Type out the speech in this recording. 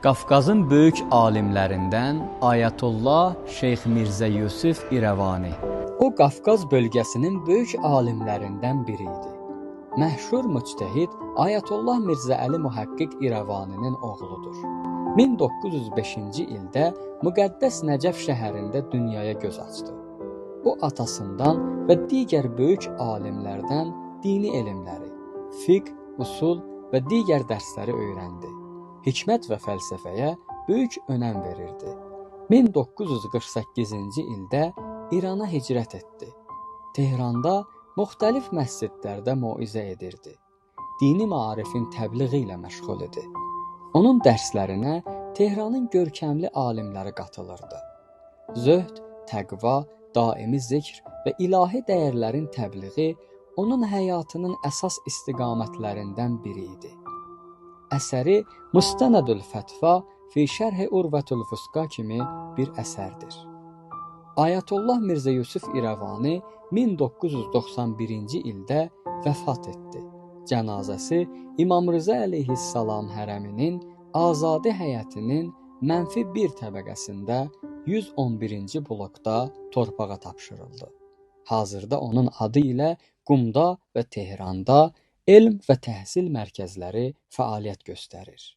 Qafqazın böyük alimlərindən Ayətullah Şeyx Mirzə Yusif İrəvani. O Qafqaz bölgəsinin böyük alimlərindən biri idi. Məşhur müctəhid Ayətullah Mirzə Əli Mühəqqiq İrəvaninin oğludur. 1905-ci ildə müqəddəs Nəcəf şəhərində dünyaya göz açdı. O atasından və digər böyük alimlərdən dini elmləri, fiqh, usul və digər dərsləri öyrəndi. Hikmət və fəlsəfəyə böyük önəm verirdi. 1948-ci ildə İrana hicrət etdi. Tehranda müxtəlif məscidlərdə moizə edirdi. Dini maarifin təbliği ilə məşğul idi. Onun dərslərinə Tehranın görkəmli alimləri qatılırdı. Zöhd, təqva, daimi zikr və ilahi dəyərlərin təbliği onun həyatının əsas istiqamətlərindən biri idi. Əsəri Müstənədül Fətva fi Şərh Urvətul Vusqa kimi bir əsərdir. Ayətullah Mirzə Yusif İrəvani 1991-ci ildə vəfat etdi. Cənazəsi İmam Rıza əleyhissalam hərəminin Azadi həyətinin -1 təbəqəsində 111-ci blokda torpağa tapşırıldı. Hazırda onun adı ilə Qumda və Tehranda elm və təhsil mərkəzləri fəaliyyət göstərir.